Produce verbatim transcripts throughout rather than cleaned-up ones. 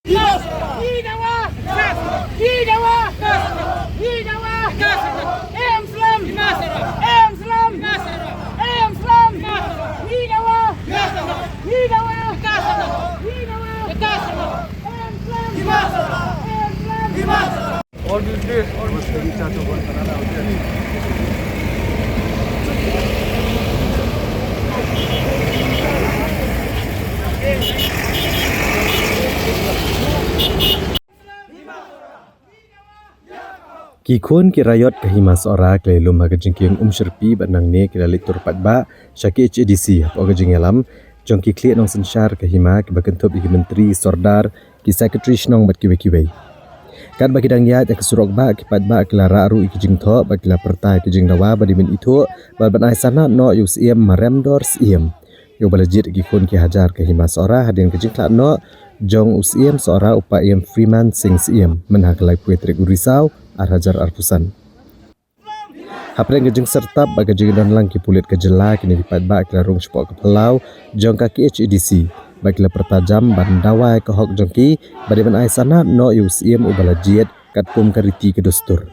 Hi dawa! Hi dawa! Hi dawa! Em Islam! Em Islam! Em Islam! Hi dawa! Hi dawa! Hi dawa! Em Islam! Em Islam! All these days, all these days. Ki khun ki raiot ka Hima Sohra ki la ïalum ha ka jingkieng Umshyrpi bad nangne ki la leit tur paidbah sha K H A D C hapoh ka jingïalam jong ki khlieh nongsynshar ka hima kiba kynthup ïa ki myntri, sordar, ki secretary shnong bad kiwei kiwei. Katba ki dang ïaid ha ka surok bah, ki paidbah ki la rah ruh ïa ki jingthoh bad ki la pyrta ïa ki jingdawa ba dei ban ithuh bad ban ai sanad noh ïa u Syiem Maremdor Syiem, ïa uba la jied ïa ki khun ki hajar ka Hima Sohra hadien ka jingkhlad noh jong u Syiem Sohra u Paiem Freeman Singh Syiem mynha ka laiphew tarik u Risaw ar hajar arphew san. Hapdeng ka jingsertap bad ka jingdon lang ki pulit ka jylla, kine ki paidbah ki la rung shapoh ka phyllaw jong ka K H A D C bad ki la pyrta jam ban dawa ïa ka hok jong ki ba dei ban ai sanad noh ïa u Syiem uba la jied katkum ka riti ka dustur.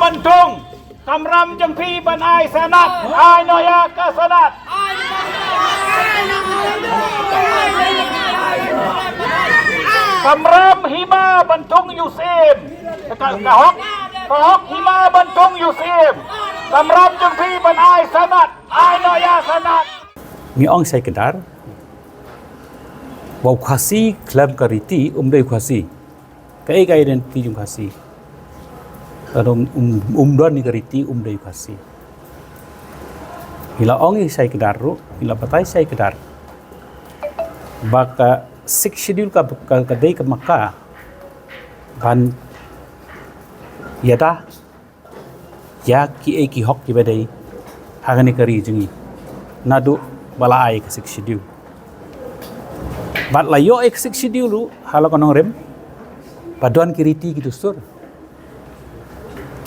Ban tung, kamram jong phi ban ai sanad, ai noh ïa ka sanad. Kamram hima ban tung ïa u Syiem. Ka, ka hok, ka hok hima ban tung ïa u Syiem. Kamram jong phi ban ai sanad, ai noh ïa sanad. Ngi ong shai kdar ba u Khasi khlem ka riti um dei u Khasi. Kaei ka identity jong u Khasi? Ka dong um, um don ïa ka riti um dei u Khasi. Ngi la ong ïa shai kdar ruh, ngi la batai shai kdar ba ka Sixth Schedule ka, ka, ka dei ka maka ban ïada ïa kiei ki hok kiba dei ha kane ka ri jong ngi naduh ba la ai ka Sixth Schedule. Bad la ïoh ïa ka Sixth Schedule ruh ha la ka nongrim ba don ki riti ki dustur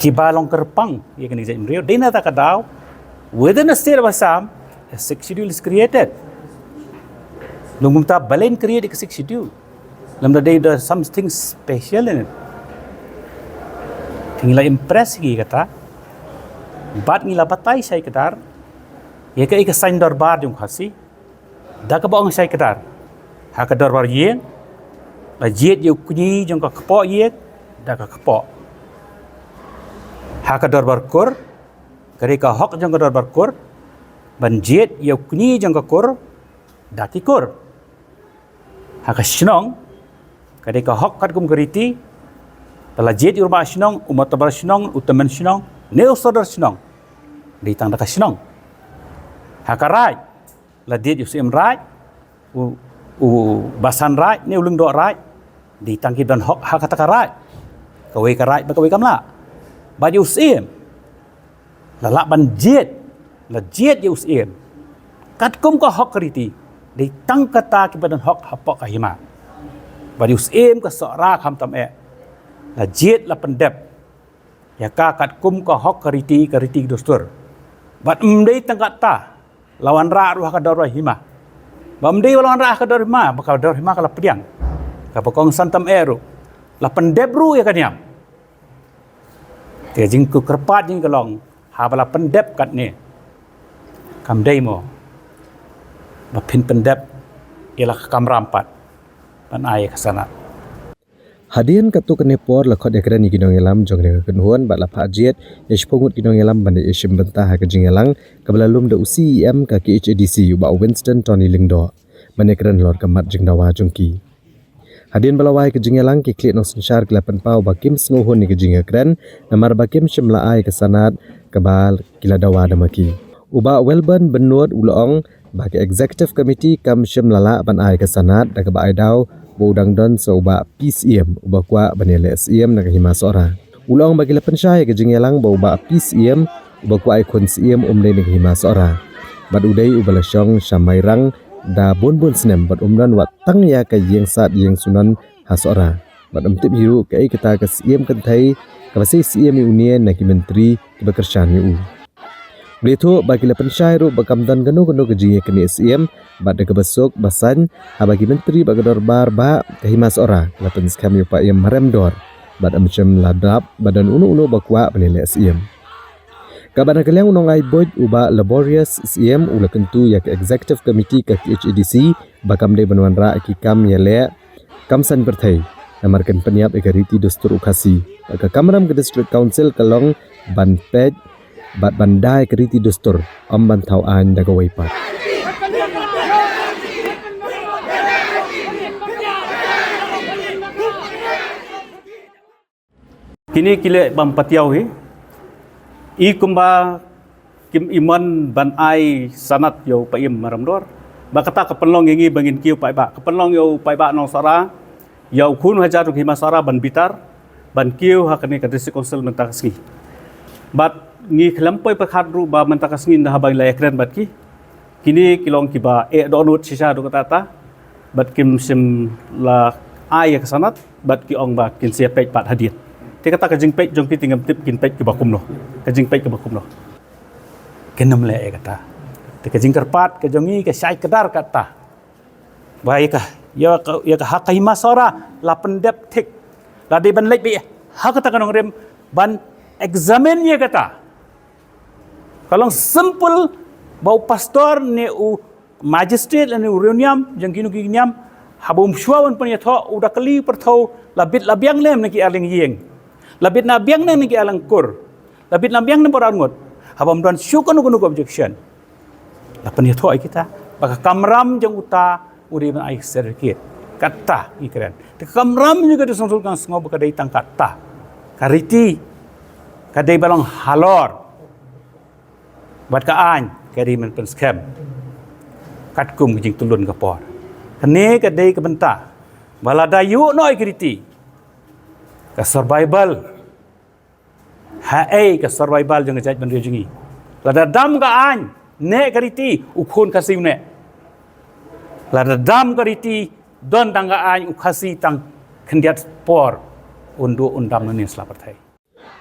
kiba long kyrpang ïa kane ka jaitbynriew. Dei na kata ka daw, within the state of Assam, a Sixth Schedule is created. Long kumta balei create ïa ka Sixth Schedule? Lymda dei da something special in it. Te ngi la impress ïa ki kata bad ngi la batai shai kdar ïa kaei ka saiñ dorbar jong u Khasi. Da kaba ong shai kdar, ha ka dorbar ïing la jied ïa u kñi jong ka kpoh ïing da ka kpoh. Ha ka dorbar kur ka dei ka hok jong ka dorbar kur ban jied ïa u kñi jong ka kur da ki kur. Ha ka shnong ka dei ka hok katkum ka riti ba la jied ïa u rangbah shnong, u motbar shnong, u tymmen shnong ne u sordar shnong. Dei tang da ka shnong. Ha ka raid la jied ïa u syiem raid, u, u basan raid ne u lyngdoh raid. Dei tang ki don hok ha kata ka raid. Kawei ka raid bad kawei kam lah. Bad ïa u syiem la lah ban jied, la jied ïa u syiem katkum ka hok ka riti. Dei tang kata kiba don hok hapoh ka hima. Bad ïa u syiem ka Sohra khamtam eh la jied, la pyndep ïa ka katkum ka hok ka riti, ka riti ka dustur. Bad ym dei tang kata, la wanrah ruh ha ka dorbar hima. Ba ym dei ba la wanrah ha ka dorbar hima, ba ka dorbar hima ka la pdiang. Kaba kongsan tam eh ruh la pyndep ruh ïa ka niam. Te jingkyrpad jong ngi ka long, haba la pyndep katne, kam dei mo ba phin pyndep ïa la ka kamram pat ban ai ïa ka sanad? Hadien katto katne por la khot ïakren ïa ki nongïalam jong kane ka kynhun bad la phah jied ïa shiphew ngut ki nongïalam ban ïashim bynta ha ka jingïalang kaba la lum da u C E M ka K H A D C, u Bah Winston Tony Lyngdoh, ban ïakren halor ka mat jingdawa jong ki. Hadien ba la wai ka jingïalang, ki khlieh nongsynshar ki la pynpaw ba kim sngewhun ïa ka jingïakren namar ba kim shym la ai ka sanad kaba ki la dawa da ma ki. U Bah Welburn Bynnud u la ong ba ka Executive Committee kam shym la lah ban ai ka sanad da kaba ai daw ba u dang don sa u Bah P. Syiem uba kwah ban ïaleh Syiem na ka Hima Sohra. U la ong ba ki la pynshai ïa ka jingïalang ba u Bah P. Syiem uba kwah ai khun Syiem um dei na ka Hima Sohra. Bad u dei uba la shong sha Mairang da bun bun snem bad um don wat tang ïa ka ïing sad ïing sunon ha Sohra. Bad um tip hi ruh kaei kata ka Syiem kynthei kaba sei Syiem ïa une na ki myntri kiba kyrshan ïa u. U la ïathuh ba ki la pynshai ruh ba kam don kano kano ka jingïaknieh Syiem bad da kaba suk ba saiñ haba ki myntri bad ka dorbar ba ka Hima Sohra ka la pynskhem ïa u Paiem Maremdor bad ym shym la dap ba don uno uno ba kwah ban ïaleh Syiem. Kaba na ka liang u nongai buit u Bah Laborious Syiem u la kyntu ïa ka Executive Committee ka K H A D C ba kam dei ban wanrah ïa ki kam ïaleh kam saiñ pyrthei namar kan pynïap ïa ka riti dustur u Khasi. Ka kamram ka District Council ka long ban peit bad ban da ïa ka riti dustur, ym ban thaw aiñ da kawei pat. Kine ki leh bym patiaw hi. I kumba kim i mon ban ai sanad ïa u Paiem Maremdor. Ba kata ka pynlong ïa ngi ba ngin kiew paidbah. Ka pynlong ïa u paidbah Nongsohra, ïa u khun hajar jong ka Hima Sohra ban bitar ban kiew ha kane ka District Council mynta ka sngi. Bad ngi khlem poi pyrkhat ruh ba mynta ka sngi ynda haba ngi la ïakren bad ki, kine ki long kiba eh dohnud shisha ruh kata kata. Bad kim shym la ai ïa ka sanad bad ki ong ba kin sa ïa peit pat hadien. Te kata ka jingpeit jong ki te ngam tip kin peit kiba kumno. Ka jingpeit kiba kumno. Kin ym leh ïa kata. Te ka jingkyrpad ka jong ngi ka shai kdar kata. Ba ïa ka, ïa ka, ïa ka ha ka Hima Sohra la pyndep thik. La dei ban leit beit ha kata ka nongrim ban examine ïa kata. Ka long simple ba u pastor ne u magistrate ne u riewniam jong kino ki niam, haba um shuwa ban pynïathoh u da kylli pyrthuh la bit la biang ne em na ki arliang ïing. La bit na biang ne em na ki arliang kur. La bit na biang ne em baroh arngut. Haba um don shuh kano kano ka objection, la pynïathoh ïa kita ba ka kamram jong uta u dei ban ai certificate. Kata ngi kren. Te ka kamram jong ka District Council kan sngew ba ka dei tang kata. Ka riti ka dei ba long halor. Bad ka aiñ ka dei ban pynskhem katkum ka jingtulun ka por. Kane ka dei ka bynta ba lada ïuh noh ïa ka riti, ka survival, haei ka survival jong ka jaitbynriew jong ngi? Lada dam ka aiñ ne ka riti, u khun Khasi u neh. Lada dam ka riti, don tang ka aiñ, u Khasi tang khyndiat por un duh un dam na ïing sla pyrthei.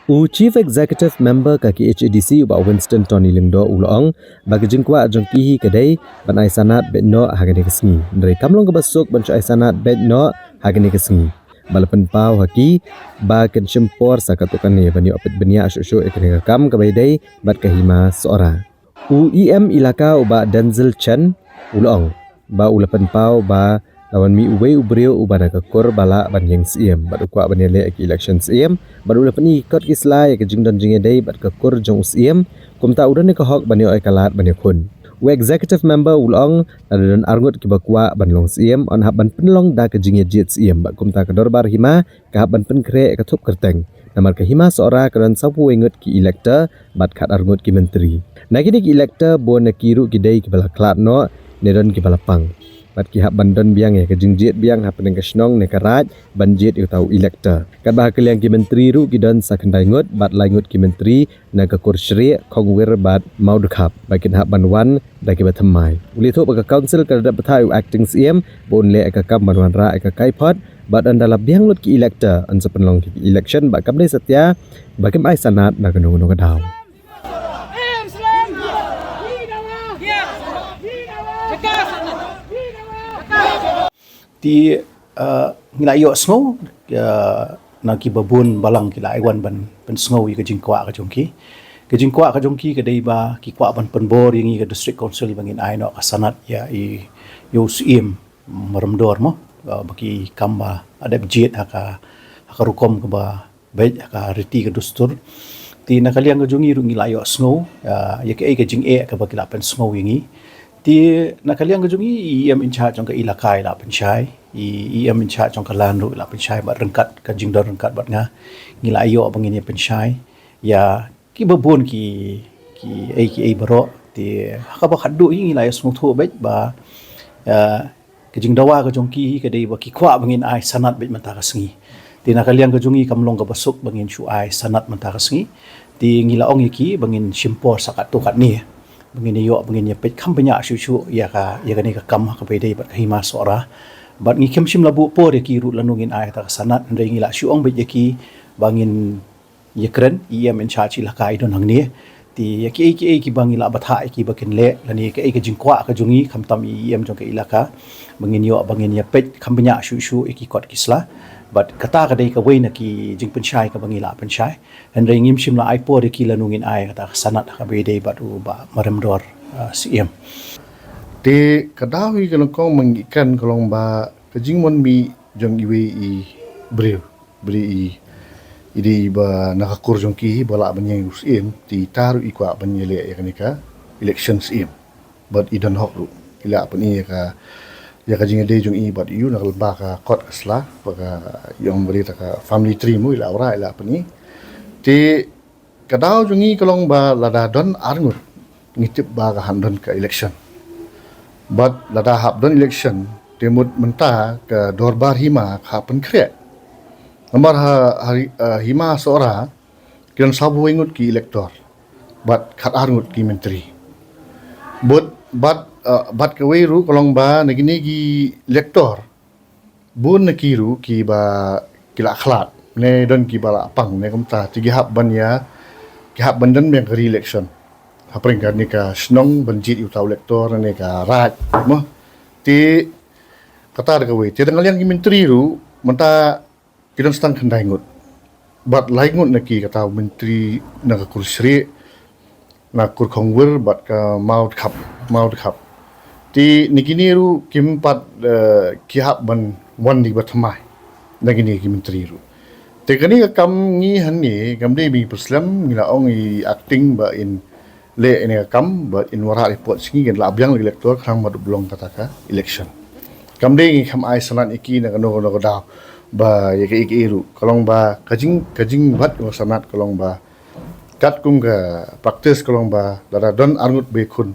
U Chief Executive Member ka K H A D C u Bah Winston Tony Lyngdoh u la ong ba ka jingkwah jong ki hi ka dei ban ai sanad beit noh ha kane ka sngi. Hynrei kam long kaba suk ban shu ai sanad beit noh ha kane ka sngi. Ba la pynpaw ha ki ba kan shim por sa katto katne ban ïoh peit bniah shuh shuh ïa kane ka kam kaba ïadei bad ka Hima Sohra. U E M Elaka u Bah Denzil Chen u la ong ba u la pynpaw ba la wan mih uwei u briew uba na ka kur ba lah ban ïeng Syiem bad u kwah ban ïaleh ïa ka election Syiem bad u la pyni kot ki sla ïa ka jingdon jingïadei bad ka kur jong u Syiem, kumta u don ïa ka hok ban ïoh ïa ka lad ban ïakhun. U Executive Member u la ong lada don arngut kiba kwah ban long Syiem yn hap ban pynlong da ka jingïajied Syiem bad kumta ka dorbar hima ka hap ban pynkhreh ïa ka thup kyrteng. Namar ka Hima Sohra ka don sawphew wei ngut ki elector bad khatar ngut ki myntri. Na kine ki elector bun na ki ruh ki dei kiba la khlad noh ne don kiba la pang. Bad ki hap ban don biang ïa ka jingjied biang hapdeng ka shnong ne ka raid ban jied ïa uta u elector. Katba ha ka liang ki myntri ruh ki don sa khyndai ngut bad lai ngut ki myntri na ka kur Shrieh, Khongwir bad Mawdkhap ba kin hap ban wan da kiba thymmai. U la ïathuh ba ka council ka la dep bthah ïa u acting Syiem ba un leh ïa ka kam ban wanrah ïa ka kaiphod bad ynda la biang lut ki elector yn sa pynlong ki election bad kam dei satia ba kim ai sanad na kano kano ka daw. Te, eh, ngi la ïohsngew, eh, na kiba bun balang ki la ai wan ban pynsngew ïa ka jingkwah ka jong ki. Ka jingkwah ka jong ki ka dei ba ki kwah ban pynbor ïa ngi ka District Council ba ngin ai noh ka sanad ïa i, ïa u Syiem Maremdor mo, eh, ba ki kam ba la dep jied ha ka, ha ka rukom kaba beit ha ka riti ka dustur. Te na ka liang ka jong ngi ruh ngi la ïohsngew, ah, ïa kaei ka jingeh kaba ki la pynsngew ïa ngi. Te na ka liang ka jong ngi i E M in charge jong ka elaka i la pynshai, i E M in charge jong ka land ruh i la pynshai bad ryngkat ka jingdon ryngkat bad nga. Ngi la ïoh ba ngin ïa pynshai ïa kiba bun ki, kiei kiei baroh. Te ha kaba khatduh hi ngi la ïa sngewthuh beit ba, eh, ka jingdawa ka jong ki ka dei ba ki kwah ba ngin ai sanad beit mynta ka sngi. Te na ka liang ka jong ngi kam long kaba suk ba ngin shu ai sanad mynta ka sngi. Te ngi la ong ïa ki ba ngin shim por sa katto katne ba ngin ïoh ba ngin ïa peit kham bniah shuh shuh ïa ka, ïa kane ka kam ha kaba ïadei bad ka Hima Sohra. Bad ngi khlem shym la buh por ïa ki ruh lano ngin ai kata ka sanad, hynrei ngi la shu ong beit ïa ki ba ngin ïa kren, E M in charge ilaka i don hangne. Te ïa kiei kiei kiba ngi la bthah ïa ki ba kin leh, lane kaei ka jingkwah ka jong ngi khamtam i E M jong ka ilaka ba ngin ïoh ba ngin ïa peit kham bniah shuh shuh ïa ki kot ki sla. Bad kata ka dei kawei na ki jingpynshai kaba ngi la pynshai. Hynrei ngim shym la ai por ïa ki lano ngin ai kata ka sanad ha kaba ïadei bad u Bah Maremdor, ah, Syiem. Te ka daw hi ka long kong mynta ka long ba ka jingmon mih jong iwei i briew, briew i, i dei ba na ka kur jong ki hi ba lah ban ïeng u Syiem, te ita ruh i kwah ban ïaleh ïa kane ka election Syiem. Bad i don hok ruh, i lah pyni ïa ka, ïa ka jingïadei jong i bad ïa u na ka lyngba ka kot ka sla, ba ka ïong ba dei ta ka family tree mo, i lah wanrah, i lah pyni. Te ka daw jong ngi ka long ba lada don arngut, ngi tip ba ka han don ka election. Bad lada hap don election, te mut mynta ka dorbar hima ka hap pynkhreh. Namar ha, ha, eh, Hima Sohra ki don sawphew wei ngut ki elector bad khatar ngut ki myntri. Bad, bad, eh, bad kawei ruh ka long ba na kine ki elector, bun na ki ruh kiba ki la khlad, ne don kiba la pang, ne kumta, te ki hap ban ïa, ki hap ban don biang ka re-election hapdeng kane ka shnong ban jied ïa uta u elector ne ka raid mo. Te kata da kawei, te da nga liang ki myntri ruh mynta ki don sa tang khyndai ngut. Bad lai ngut na ki kata u myntri na ka kur Shrieh, na kur Khongwir bad ka Mawdkhap, Mawdkhap. Te na kine ruh kim pat, eh, ki hap ban wan da kiba thymmai na kine ki myntri ruh. Te kane ka kam ngi hangne kam dei ba ngi pyrslem, ngi la ong i acting ba in leh ïa kane ka kam bad in wanrah report sha ngi, ngin lah biang ïa ki elector khnang ba dup long kata ka election. Kam dei ngi kham ai sanad ïa ki na kano kano ka daw ba ïa kaei kaei ruh. Ka long ba ka jing, ka jingbat ïa ka sanad ka long ba katkum ka practice ka long ba lada don arngut ba ïakhun,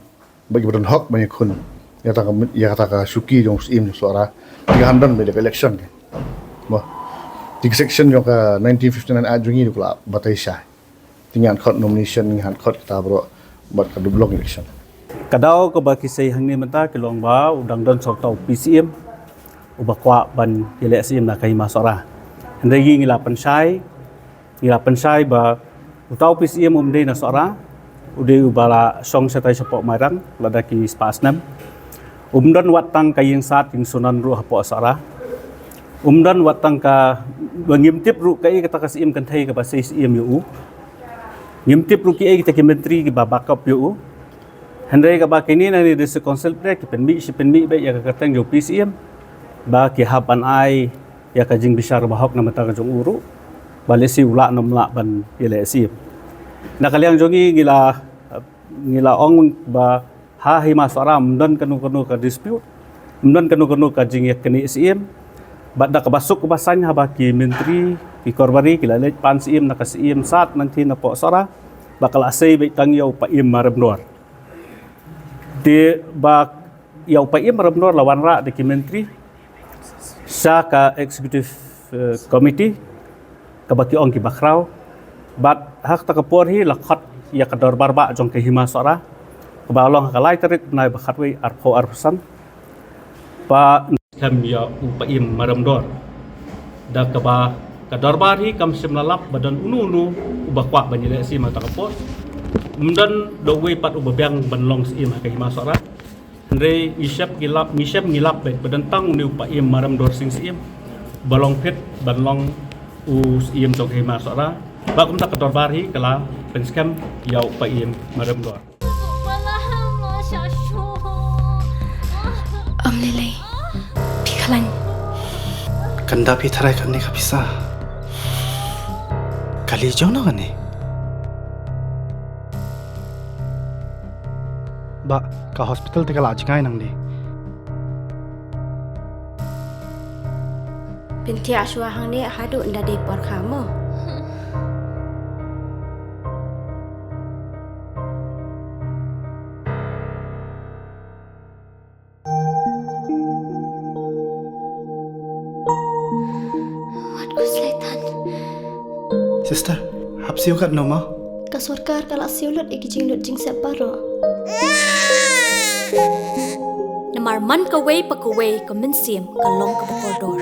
ba kiba don hok ban ïakhun ïa kata ka, ïa kata ka shuki jong u Syiem jong Sohra, te ka han don beit ïa ka election ka. Mo. Te ka section jong ka nineteen fifty-nine Act jong ngi ruh ka la batai shai. Te ngi hap khot nomination, ngi hap khot kita baroh bad ka dup long election. Ka daw kaba ki sei hangne mynta ki long ba u dang don sa uta u P C M uba kwah ban ïaleh Syiem na ka Hima Sohra. Hynrei ngi, ngi la pynshai, ngi la pynshai ba uta u P C M um dei na Sohra, u dei uba la shong shatai shapoh Mairang lada ki spah snem. Um don wat tang ka ïing sad ïing sunan ruh hapoh Sohra. Um don wat tang ka, ba ngim tip ruh kaei kata ka Syiem kynthei kaba sei Syiem ïa u. Ngim tip ruh kiei kita ki myntri kiba backup ïa u. Hynrei kaba kine na kane ka District Council pat ki pynmih shi pynmih beit ïa ka kyrteng jong u P C M ba ki hap ban ai ïa ka jingbishar bahok na ka bynta ka jong u ruh, ba lehse u lah ne um lah ban ïaleh Syiem. Na ka liang jong ngi, ngi la, ngi la ong ba ha Hima Sohra ym don kano kano ka dispute, ym don kano kano ka jingïaknieh Syiem. Bad da kaba suk kaba saiñ haba ki myntri, ki korbari ki la leit pan Syiem na ka Syiem sad nangne napoh Sohra, ba ka la sei beit tang ïa u Paiem Maremdor. Te ba ïa u Paiem Maremdor la wanrah da ki myntri sha ka executive, eh, committee, kaba ki ong kiba khraw. Bad ha kata ka por hi la khot ïa ka dorbar bah jong ka Hima Sohra, kaba long ha ka lai tarik bnai ba khatwei arphew arphew san. Ba pynskhem ïa u Paiem Maremdor. Da kaba ka dorbar hi kam shym la lap ba don uno uno uba kwah ban ïaleh Syiem ha kata ka por. Ym don da uwei pat uba biang ban long Syiem ha ka Hima Sohra. Hynrei ngi shem ngi lap, ngi shem ngi lap beit ba don tang une u Paiem Maremdor Sing Syiem ba long fit ban long u Syiem jong ka Hima Sohra. Ba kumta ka dorbar hi ka la pynskhem ïa u Paiem Maremdor. Ym lei lei. Phi khlaiñ. Kan da phi tharai kane ka pisa. Kali jong no kane. Bah, ka hospital te ka la jngai nangne. Pynthiah shuwa hangne haduh ynda dei por kha mo. Sister, hap siew katno mo? Ka sorkar ka la siew lut ïa ki jinglut jingsep baroh. Namar man kawei pa kawei ka mynsiem ka long kaba kordor.